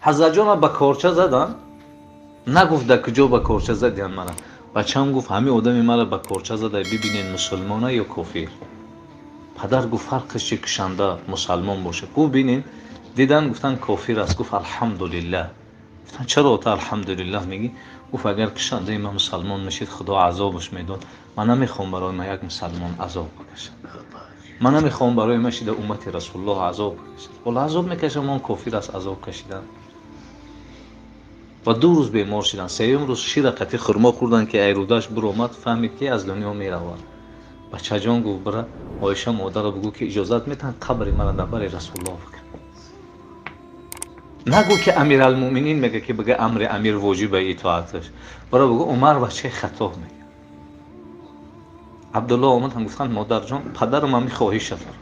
Ҳазратҷонро ба корча задан, нагуфт дар куҷо ба корча задиян мара. Бачаам гуфт, ҳамин одами мара ба корча зада, бибинен мусулмона ё кофир. Падар гуфт, фарқиш чи, кушанда мусалмон бошад? Гуфт, бинен. Дидан, гуфтан, кофир аст. Гуфт, алҳамдулиллаҳ. Гуфтан, чаро ту алҳамдулиллаҳ мегӣ? Гуфт, агар кушандаи ман мусалмон мешид, Худо азобаш медод. Ман намехоҳам барои ман як мусалмон азоб бикашад. Ман намехоҳам барои ман шида уммати Расулуллоҳ азоб бикашад. Ҳоло азоб мекашам, он кофир аст, азоб кашидан. Ва 2 рӯз бемор шиданд. Сеюм рӯз шира қатӣ хурмо хӯрданд, ки айрудаш биромад, фаҳмид, ки аз дунё меравад. Бачаҷон гуфт, бира Оиша модарро бигӯ, ки иҷозат метаҳанд қабри мара дар бари Расулуллоҳ бикун. Нагӯ, ки Амиралмуъминин мега, ки бига амри амир воҷиба итоаташ. Бара бигӯ, Умар бачаи Хаттоб мега. Абдулло омад, ҳам гуфтанд, модарҷон, падарам ҳами хоҳиша дорад.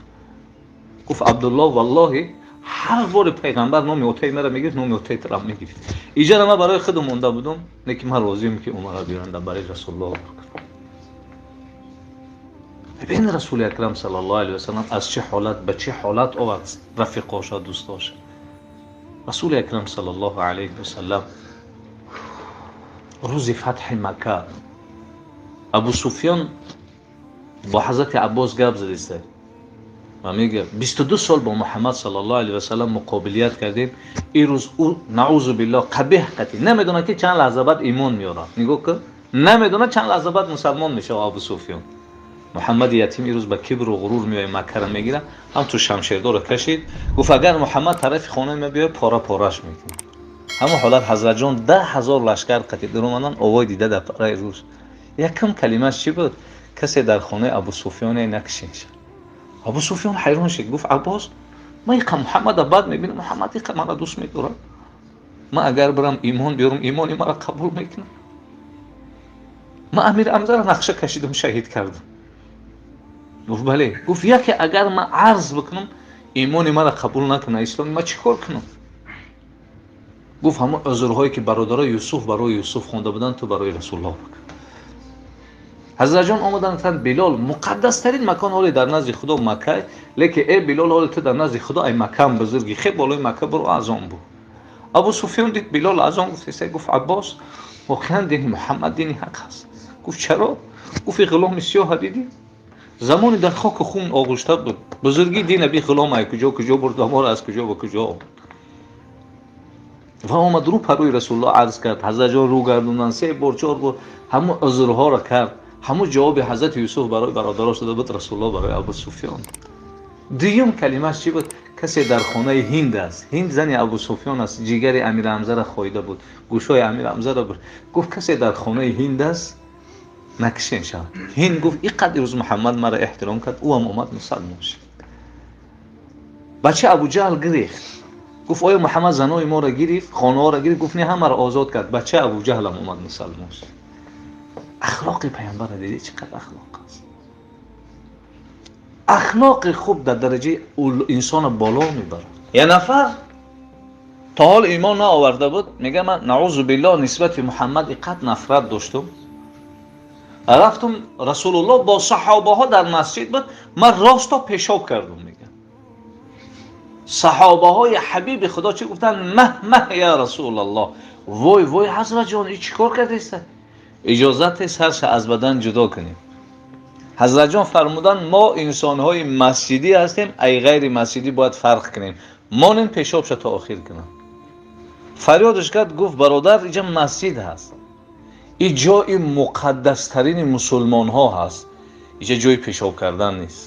Гуфт Абдулло, валлоҳи, ҳар бори пайғамбар номи отаи мара мегирифт, номи отаи тарам мегирифт. Иҷара ман барои худам монда будум, лекин ман розием, ки Умара биёранд дар бари Расулуллоҳ. Бибин, Расули Акрам саллаллоҳу алайҳи васаллам аз чӣ ҳолат ба чӣ ҳолат овард рафиқоша, дӯстоша. Расули Акрам саллаллоҳу алайҳи васаллам рӯзи фатҳи Макка Абу Суфён бо ҳазрати Аббос гап задиста ва мега, 22 сол бо Муҳаммад саллаллоҳу алайҳи васаллам муқобилият кардем, ин рӯз ӯ, наузу биллоҳ, қабеҳ қатӣ намедонад, ки чанд лаҳза баъд имон меорад. Нигоҳ кун, намедонад, чанд лаҳза баъд мусалмон мешавад Абу Суфён. Муҳаммади ятим ин рӯз ба кибру ғурур меояд, Маккара мегирад, ҳам ту шамшердорро кашид, гуфт, агар Муҳаммад тарафи хонаи ма биёяд, пора пораш мекунад. Ҳамон ҳолат ҳазратҷон 10 000 лашкар қатӣ даромадан, овои дида дар параи рӯз. Якам калимааш чӣ буд? Касе дар хонаи Абу Суфёне накушин шад. Абу Суфён ҳайрон шид, гуфт, Аббос, ман иқа Муҳаммада бад мебинам, Муҳаммад иқа мара дӯст медорад. Ман агар бирам имон биёрам, имони мара қабул мекунам? Ман Амир Ҳамзаро нақша кашидам, шаҳид кардам. Гуфт, бале. Гуфт, яке агар ман арз бикунам, имони мара қабул накунад, исломи ман чӣ кор кунам? Гуфт, ҳамон узрҳое, ки бародарои Юсуф барои Юсуф хонда буданд, ту барои Расулуллоҳ бикун. Ҳазратҷон омаданд, гуфтанд, Билол, муқаддастарин макон ҳоле дар назди Худо Макка, лекин э Билол, ҳоле ту дар назди Худо ай Маккаам бузургӣ, хе болои Макка буро, азон бу. Абу Суфён дид, Билол азон гуфтеста, гуфт, Аббос, воқеан дини Муҳаммад дини ҳақ аст. Гуфт, чаро? Гуфт, и ғуломи сиёҳа дидӣ, замоне дар хоку хун оғушта буд, бузургии дина би ғулом ай куҷо куҷо бурд ва моро аз куҷо ба куҷо овард. Ва омад, рӯ парӯи Расулуллоҳ арз кард. Ҳазратҷон рӯ гардонданд, се бор, чор бор ҳамун узрҳоро кард. Ҳамун ҷавоби ҳазрати Юсуф барои бародарош дода буд, Расулуллоҳ барои Абу Суфён. Дуюм калимааш чӣ буд? Касе дар хонаи Ҳинд аст? Ҳинд зани Абу Суфён аст, ҷигари Амир Ҳамзаро хоида буд, гӯшҳои Амир Ҳамзаро буд. Гуфт, касе дар хонаи Ҳинд аст, накушен шавад. Ҳинд гуфт, ин қадр рӯз Муҳаммад мара эҳтиром кард, ӯ ҳам омад, мусалмон шуд. Бача Абуҷаҳл гирехт, гуфт, оё Муҳаммад занои моро гирифт, хонаҳоро гирифт? Гуфт, не, ҳамаро озод кард. Бача Абуҷаҳлам омад, мусалмон шуд. Ахлоқи паямбарро дидӣ, чӣ қадр ахлоқ аст? Ахлоқи хуб дар дараҷаи инсона боло мебарад. Як нафар то ҳол имон наоварда буд, мега, ман, наузу биллоҳ, нисбати Муҳаммад иқад нафрат доштум. Рафтум, Расулуллоҳ бо саҳобаҳо дар масҷид буд, ман росто пешоб кардум. Мега, саҳобаҳои ҳабиби Худо чӣ гуфтанд? Маҳ, маҳ, я Расулаллоҳ, вой, вой, ҳазратҷон, и чӣ кор кардеста? Иҷозате сарша аз бадан ҷудо кунем. Ҳазратҷон фармуданд, мо инсонҳои масҷидӣ ҳастем, ай ғайри масҷидӣ бояд фарқ кунем. Монем, пешобша то охир кунам. Фарёдаш кард, гуфт, бародар, иҷа масҷид ҳаст, ин ҷои муқаддастарини мусулмонҳо ҳаст, иҷа ҷои пешоб кардан нест.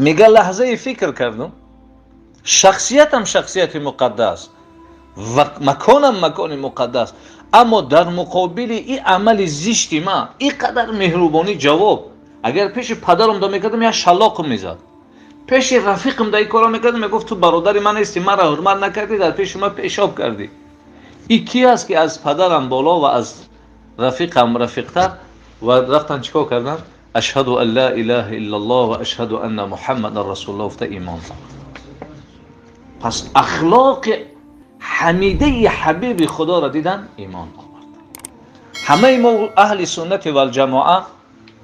Мега, лаҳзае фикр кардам, шахсиятам шахсияти муқаддас ва маконам макони муқаддас, аммо дар муқобили ин амали зишти ман ин қадар меҳрубонӣ ҷавоб, агар пеши падарам да мекардам, як шалоқм мезад, пеши рафиқам да ин корро мекардам, мегуфт, ту бародари ман нести, маро ҳурмат накардӣ, дар пеши ман пешоб кардӣ. И ки аст, ки аз падарам боло ва аз рафиқам рафиқтар? Ва рафтан, чӣ кор кардан? Ашҳаду ан ла илаҳа иллаллоҳ ва ашҳаду анна Муҳаммадан расулуллоҳ гуфта имон. Пас ахлоқи ҳамидаи ҳабиби Худоро дидан, имон овард. Ҳамаи мо аҳли суннати валҷамоа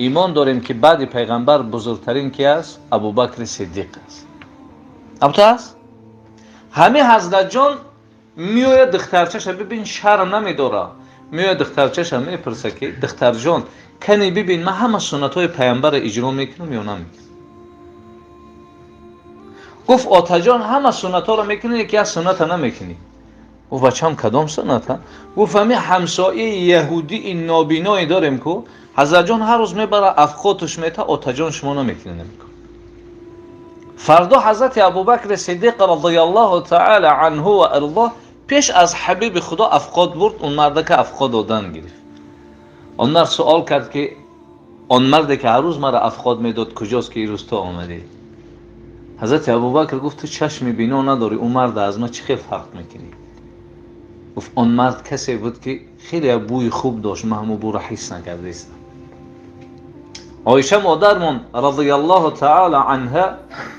имон дорем, ки баъди пайғамбар бузургтарин ки аст? Абубакри Сиддиқ аст. Абто аст. Ҳамин ҳазратҷон. Меояд духтарчаша бибин, шарм намедора. Меояд духтарчаша мепурса ки духтарҷон, кани бибин, ман ҳама суннатҳои паямбарро иҷро мекунам ё намекунам? Гуфт отаҷон, ҳама суннатҳоро мекунӣ, яке аз сунната намекунӣ. Гуфт бачам, кадом сунната? Гуфт ҳами ҳамсояи яҳудии нобиное дорем ку, ҳазратҷон ҳар рӯз мебара афқотуш мета, отаҷон шумо намекунӣ намекун. Фардо ҳазрати Абубакри Сиддиқ радиаллоҳу таала анҳу ва ардо пеш аз ҳабиби Худо афқот бурд, он мардака афқот додан гирифт. Он мард суол кард ки он марде ки ҳар рӯз мара афқот медод куҷост ки ирӯз ту омадӣ? Ҳазрати Абубакр гуфт ту чашми бино надорӣ, ӯ марда аз ман чӣ хел фарқ мекунӣ? Гуфт он мард касе буд ки хеле бӯи хуб дошт, ман ҳамон бӯро ҳис накардаистам. Оиша модармон радиаллоҳу таала анҳа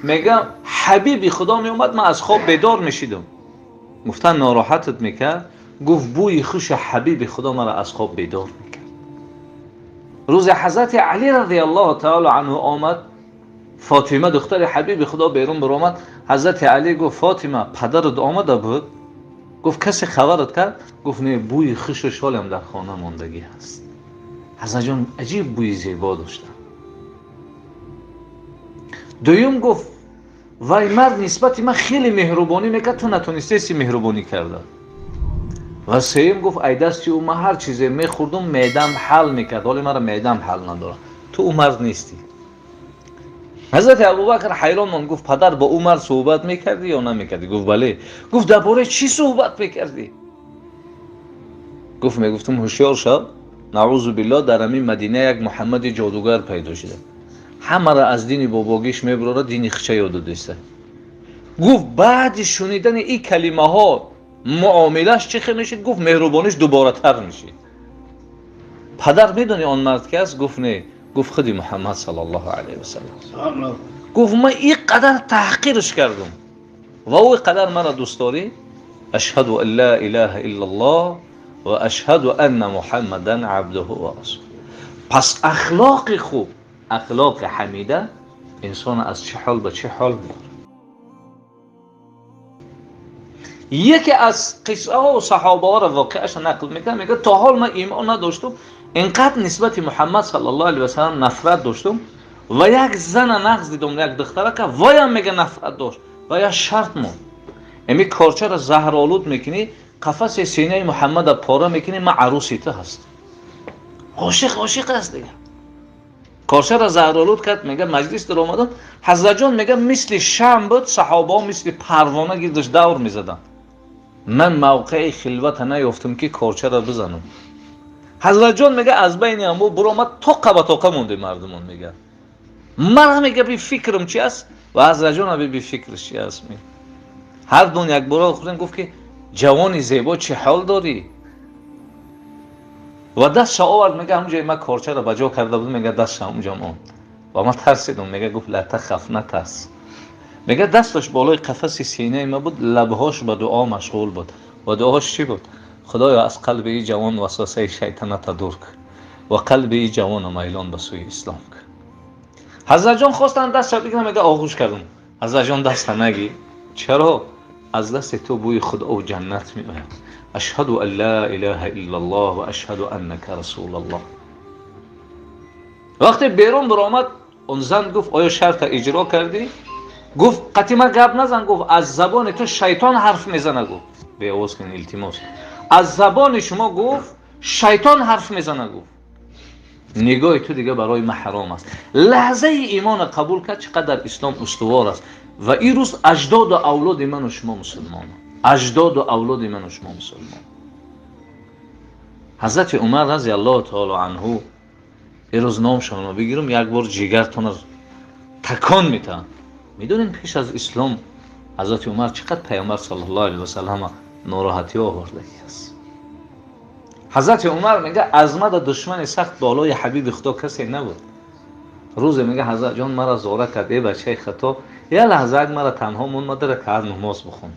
мега ҳабиби Худо меомад, ман аз хоб бедор мешидам. Гуфтан нороҳатат мекард? Гуфт бӯи хуши ҳабиби Худо мара аз хоб бедор мекард. Рӯзе ҳазрати Али радиаллоҳу таала анҳу омад, Фотима духтари ҳабиби Худо берун баромад. Ҳазрати Али гуфт Фотима, падарат омада буд? Гуфт касе хабарат кард? Гуфт не, бӯи хушу шолам дар хона мондагӣ ҳаст. Ҳазратҷон аҷиб бӯи зебо доштанд. Дуюм гуфт вай мард нисбати ман хеле меҳрубонӣ мекард, ту натонистеси меҳрубонӣ карда. Ва сеюм гуфт ай дасти ӯ ман ҳар чизе мехӯрдум, меъдам ҳал мекард, ҳоле мара меъдам ҳал надорад. Ту ӯ мард нестӣ. Ҳазрати Абубакр ҳайрон монд, гуфт падар, бо ӯ мард суҳбат мекардӣ ё намекардӣ? Гуфт бале. Гуфт дар бораи чӣ суҳбат мекардӣ? Гуфт мегуфтум ҳушёр шав, наъузу биллоҳ, дар ҳамин Мадина як Муҳаммади ҷодугар пайдо шуда, ҳамаро аз дини бобогиш мебурора, дини хича ёд додиста. Гуфт баъди шунидани ин калимаҳо муомилаш чӣ хел мешид? Гуфт меҳрубониш дуборатар мешид. Падар медони он мард ки аст? Гуфт не. Гуфт худи Муҳаммад саллаллоҳу алайҳи васаллам. Гуфт ман ин қадар таҳқирш кардум ва ӯ қадар мара дӯст дорӣ? Ашҳаду ан ла илаҳа иллаллоҳ ва ашҳаду анна муҳаммадан абдуҳу ва расулуҳ. Пас ахлоқи хуб, ахлоқи ҳамида инсон аз чӣ ҳол ба чӣ ҳол мебарад. Яке аз қиссаҳо ва саҳобаҳоро воқеаша нақл мекунад, мегӯяд то ҳол ман имон надоштум, инқадр нисбати Муҳаммад саллаллоҳу алайҳи васаллам нафрат доштум ва як зана нағз дидум, як духтарака, воям мега нафрат дошт ва як шарт монд. Ами корчаро заҳролуд мекунӣ, қафаси синаи Муҳаммада пора мекунӣ, ман арӯси ту ҳастам. Ошиқ ошиқ аст дига. Корчаро заҳролуд кард, мега маҷлис даромадам, ҳазратҷон мега мисли шам буд, саҳобаҳо мисли парвона гирдаш давр мезаданд. Ман мавқеи хилвата наёфтам ки корчаро бизанам. Ҳазратҷон мега аз байни амбо буромад, тоқа ба тоқа монде мардумон мега. Ман мега би фикрам чи аст ва ҳазратҷон аби би фикраш чи аст. Ҳар дун якбора хӯрдем, гуфт ки ҷавони зебо чӣ ҳол дорӣ? Ва дастша овард, мега ҳамунҷои ман корчаро ба ҷо карда будам, мега дастша ҳамунҷо монд. Ва ман тарсидам, мега гуфт ла тахаф, натарс. Мега дасташ болои қафаси синаи ман буд, лабҳош ба дуо машғул буд. Ва дуош чӣ буд? Худоё, аз қалби ин ҷавон васвасаи шайтаната дур кун ва қалби ин ҷавона майлон ба сӯи ислом кун. Ҳазратҷон хостанд дастша бигирам, мега оғӯш кардам. Ҳазратҷон даста нагир. Чаро? Аз дасти ту бӯи худову ҷаннат меояд. Ашҳаду ан ла илаҳа иллаллоҳ ва ашҳаду аннака расулаллоҳ. Вақте берун баромад, он зан гуфт оё шарта иҷро кардӣ? Гуфт қатъи ман гап назан, гуфт аз забони ту шайтон ҳарф мезана, гуфт беовоз кун илтимос. Аз забони шумо гуфт шайтон ҳарф мезана, гуфт нигоҳи ту дига барои ман ҳаром аст. Лаҳзаи имона қабул кард, чӣ қадар ислом устувор аст. Ва ин рӯз аҷдоду авлоди ману шумо мусулмонанд. Аҷдоду авлоди ману шумо мусулмон. Ҳазрати Умар разияллоҳу таоло анҳу, ин рӯз номшонро бигирам, як бор ҷигартонро такон метаҳам. Медонем пеш аз ислом ҳазрати Умар чӣ қадр паёмбар саллаллоҳу алайҳи васаллам нороҳатиҳо овардагӣ аст. Ҳазрати Умар мега аз мада душмани сахт болои ҳабиби Худо касе набуд. Рӯзе мега ҳазратҷон мара зора кард, э бачаи хато, як лаҳзаак мара танҳо монд, ма ду ракаат намоз бихон.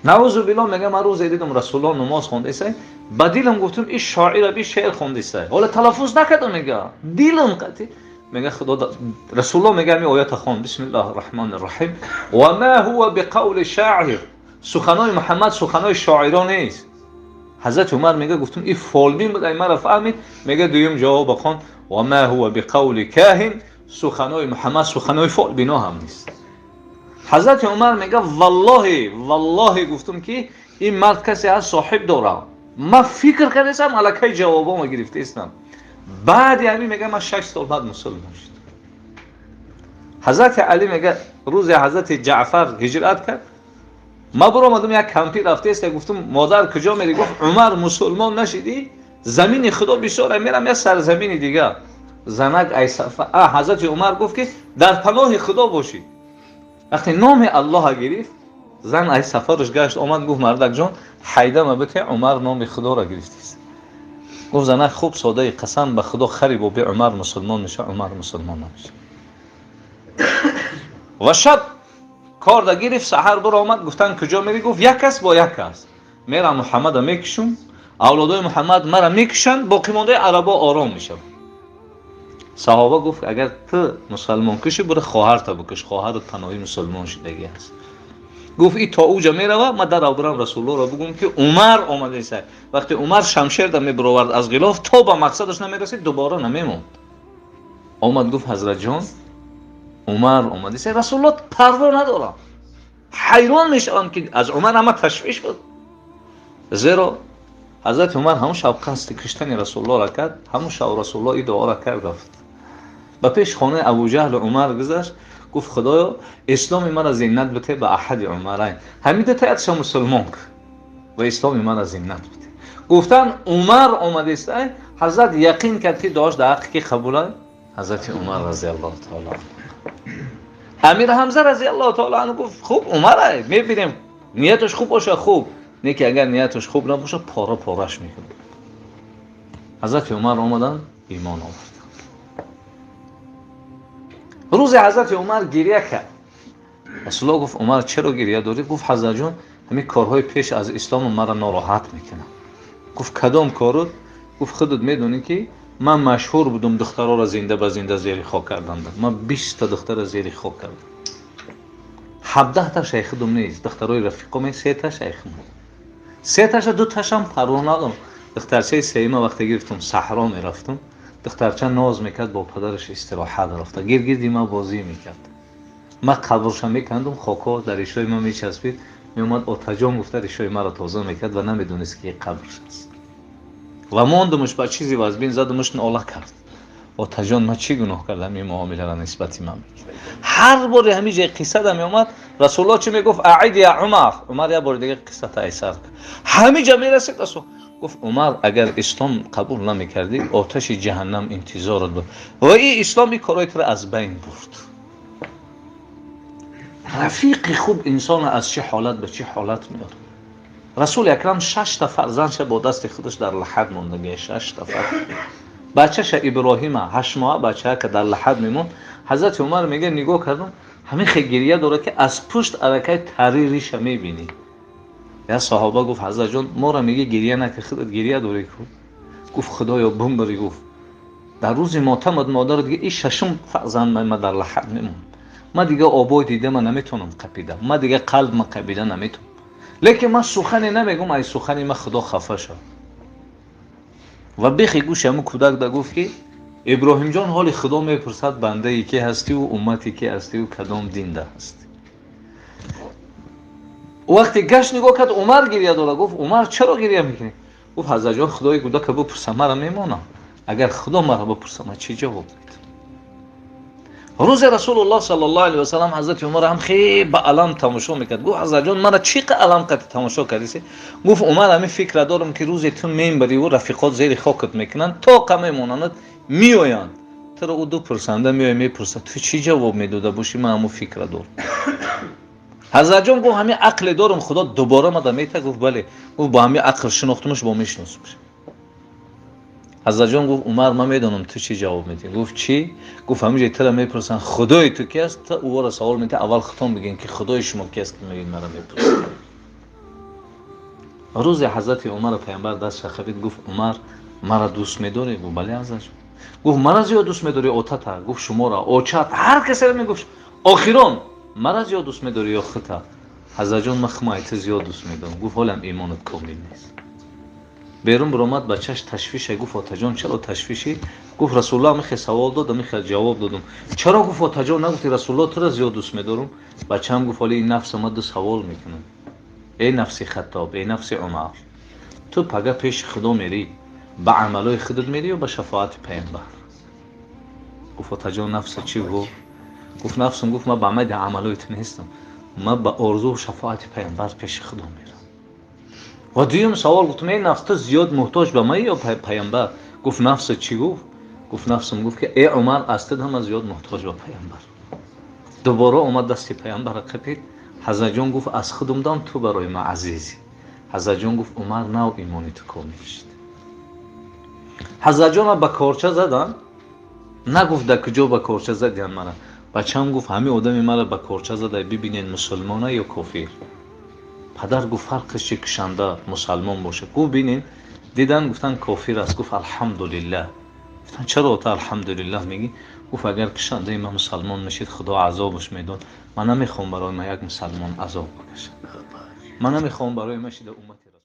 Наъузу биллоҳ, мега ман рӯзе дидам Расулуллоҳ намоз хондесай, ба дилам гуфтам ин шоира би шеър хондесай. Ҳоло талаффуз накардам, мега дилам қатъи мега Худо Расулуллоҳ мега ҳамин оята хон, бисмиллаҳи рраҳмони рраҳим, ва ма ҳува биқавли шоир Суханои Муҳаммад суханои шоиро нест. Ҳазрати Умар мега гуфтум ин фолбин буд, ай мара фаҳмид. Мега дуюм ҷавоба хон: ва ма ҳува биқавли каҳин, суханои Муҳаммад суханои фолбино ҳам нест. Ҳазрати Умар мега валлоҳи валлоҳи гуфтум ки ин мард касе аст соҳиб дорам. Ман фикр кардастам, аллакай ҷавобома гирифтаистам. Баъди ҳамин мега ман 6 сол баъд мусулмон шудам. Ҳазрати Али мега рӯзе ҳазрати Ҷаъфар ҳиҷрат кард. Ман биромадам як кампир рафтааст, гуфтум модар куҷо мерӣ? Гуфт Умар мусулмон нашидӣ? Замини Худо бисёр, мерам як сарзамини дигар. Занак ай сафа ҳазрати Умар гуфт ки дар паноҳи Худо бошӣ. Вақте номи Аллоҳа гирифт, зан ай сафараш гашт омад, гуфт мардак ҷон ҳайдама бите, Умар номи Худоро гирифтист. Гуфт занак хуб содаи қасам ба Худо хари боби Умар мусулмон меша, Умар мусулмон намеша. Ва шаб кор да гирифт, саҳар биромад, гуфтан куҷо мерӣ? Гуфт як кас бо як кас мерам Муҳаммада мекушум, авлодои Муҳаммад мара мекушанд, боқимондаи арабо ором мешаванд. Саҳоба гуфт агар ту мусалмон кушӣ, бура хоҳарта бикуш, хоҳарат паноҳи мусулмон шудагӣ аст. Гуфт и то уҷа мерава, ман дарав бирам Расулуллоҳро бигӯм ки Умар омадааст. Вақте Умар шамшерда мебировард аз ғилоф, то ба мақсадаш намерасид, дубора намемонд. Омад гуфт ҳазратҷон Умар омадааст. Расулуллоҳ парво надорам, ҳайрон мешаванд ки аз Умар ҳама ташвиш буд, зеро ҳазрати Умар ҳамон шаб қасди куштани Расулуллоҳро кард, ҳамон шаб Расулуллоҳ и дуоро кард, рафт ба пеши хонаи Абуҷаҳл. Умар гузашт, гуфт худоё исломи мара зиннат бите ба аҳади умарайн, ҳамин дута якша мусулмон кун ва исломи мара зиннат бите. Гуфтан Умар омадааст. Ҳазрат яқин кард ки дуош дар ҳаққи ки қабула? Ҳазрати Умар разиаллоҳу таала. Амир Ҳамза разиаллоҳу таала анҳу гуфт хуб Умар мебинем, нияташ хуб боша хуб, не ки агар нияташ хуб набоша пора пораш мекунад. Ҳазрати Умар омаданд, имон овард. Рӯзе ҳазрати Умар гиря кард. Расулуллоҳ гуфт Умар чаро гиря дорӣ? Гуфт ҳазратҷон ҳамин корҳои пеш аз ислому маро нороҳат мекунад. Гуфт кадом корот? Гуфт худат медонӣ ки ман машҳур будум духтароро зинда ба зинда зери хок карданда. Ман 20 та духтара зери хок кардам, 17 та шайхидум нест, духтарои рафиқоме, 3 та шайхим, 3 таша 2 ташам парво надорам. Духтарчаи сеюма вақте гирифтум саҳро мерафтум, духтарча ноз мекард, бо падараш истироҳат рафта гиргирди ман бозӣ мекард. Ман қабрша мекандум, хокҳо дар ришои ман мечаспид, меомад отаҷон гуфта ришои маро тоза мекард ва намедонист ки қабрш аст. Ва мондумш ба чизи вазбин задумш, нола кард: отаҷон ман чӣ гуноҳ кардам, ин муомиларо нисбати ман мекард? Ҳар боре ҳамин ҷои қиссада меомад, Расулуллоҳ чӣ мегуфт? Аид я Умар, Умар як бори дига қиссата айсар. Ҳамин ҷа мерасид, Расул гуфт Умар агар ислом қабул намекардӣ, оташи ҷаҳаннам интизорат буд ва ин ислом ин корҳои туро аз байн бурд. Рафиқи хуб инсонро аз чӣ ҳолат ба чӣ ҳолат меорад. Расули акрам 6 та фарзандша бо дасти худаш дар лаҳад мондагия, 6 та фарзанд. Бачаша Иброҳима 8 моҳа бачаака дар лаҳад мемонд. Ҳазрати Умар мега нигоҳ кардам, ҳамин хел гирия дорад ки аз пушт аллакай тари риша мебинӣ. Як саҳоба гуфт ҳазратҷон моро меги гирия накар, худат гирия дорӣ ку. Гуфт худоё бумбари, гуфт дар рӯзи мотамат модарат дига и шашум фарзанд ма дар лаҳад мемонд. Ман дига обои дидама наметавонам қапида, ман дига қалбма қапида наметавонам, лекин ман сухане намегум, ай сухани ман Худо хафа шав. Ва бехи гӯши ҳамун кӯдак да гуфт ки Иброҳимҷон, ҳоли Худо мепурсад бандае ки ҳастиву уммате ки ҳастиву кадом динда ҳастӣ. Вақте гашт нигоҳ кард, Умар гирия дора. Гуфт Умар чаро гирия мекунӣ? Гуфт ҳазратҷон худои кӯдака бипурса мара мемонам, агар Худо мара бипурса ман чӣ ҷавоб медам? Рӯзе Расулуллоҳ саллаллоҳу алайҳи васаллам ҳазрати Умар ҳам хеле ба алам тамошо мекард. Гуфт ҳазратҷон мара чӣ қа алам қати тамошо кардиси? Гуфт Умар ҳамин фикра дорам ки рӯзе ту мембариву рафиқот зери хокат мекунанд, тоқа мемонанд, меоянд туро ӯ ду пурсанда меоя мепурсад, ту чӣ ҷавоб медода бошӣ? Ман ҳамун фикра дорам. Ҳазратҷон гуфт ҳамин ақле дорам, Худо дубора мада мета? Гуфт бале. Гуфт бо ҳамин ақл шинохтумаш бо мешиносумш. Ҳазратҷон гуфт Умар ман медонам ту чӣ ҷавоб медиҳӣ. Гуфт чӣ? Гуфт ҳамин ҷой тура мепурсанд худои ту ки аст, ту ӯро савол медиҳӣ, аввал худтон бигӯен ки худои шумо ки аст ки мегӯед мара мепурсед. Рӯзе ҳазрати Умарро паямбар даст шахавид, гуфт Умар мара дӯст медорӣ? Гуфт бале ҳазратҷон. Гуфт мара зиёд дӯст медорӣ отата? Гуфт шуморо, очат, ҳар касеро мегуфт, охирон мара зиёд дӯст медорӣ ё хута? Ҳазратҷон, ман хума айти зиёд дӯст медорам. Гуфт: ҳолам имонат комил нест. Берун биромад, бачаш ташвише. Гуфт: отаҷон, чаро ташвишӣ? Гуфт: Расулуллоҳ михе савол додам, михе ҷавоб додам. Чаро, гуфт, отаҷон, нагуфти Расулуллоҳ туро зиёд дӯст медорам? Бачаам гуфт: ҳоли ин нафса ма ду савол мекунам. Эй нафси Хаттоб, эй нафси Умар, ту пага пеши Худо мерӣ, ба амалҳои худат мерӣ ё ба шафоати Паямбар? Гуфт: отаҷон, нафса чӣ гуфт? Гуфт: нафсам гуфт: ман ба майди амалҳои ту нестам, ман ба орзу шафоати Паямбар пеши Худо мерам. Ва дуюм савол гуфтам: эй нафс, ту зиёд муҳтоҷ ба ман ё Паямбар? Гуфт: нафса чӣ гуфт? Гуфт: нафсам гуфт, ки эй Умар, аз ту ҳама зиёд муҳтоҷ ба Паямбар. Дубора омад, дасти Паямбарро қапид. Ҳазратҷон гуфт: аз худум дам ту барои ман азизӣ. Ҳазратҷон гуфт: Умар, нав имони ту комил шуд. Ҳазратҷонро ба корча задан. Нагуфт дар куҷо ба корча задиан мара. Бачаам гуфт: ҳамин одами мара ба корча зада, бибинед, мусулмона ё кофир? Падар гуфт: фарқиш чи, кушанда мусалмон бошад? Гуфт: бинен. Дидан, гуфтан: кофир аст. Гуфт: алҳамдулиллаҳ. Гуфтан: чаро та алҳамдулиллаҳ мегӣ? Гуфт: агар кушандаи ман мусалмон мешид, Худо азобаш медод. Ман намехоҳам барои ман як мусалмон азоб бикашад. Ман намехоҳам барои ман шида уммати.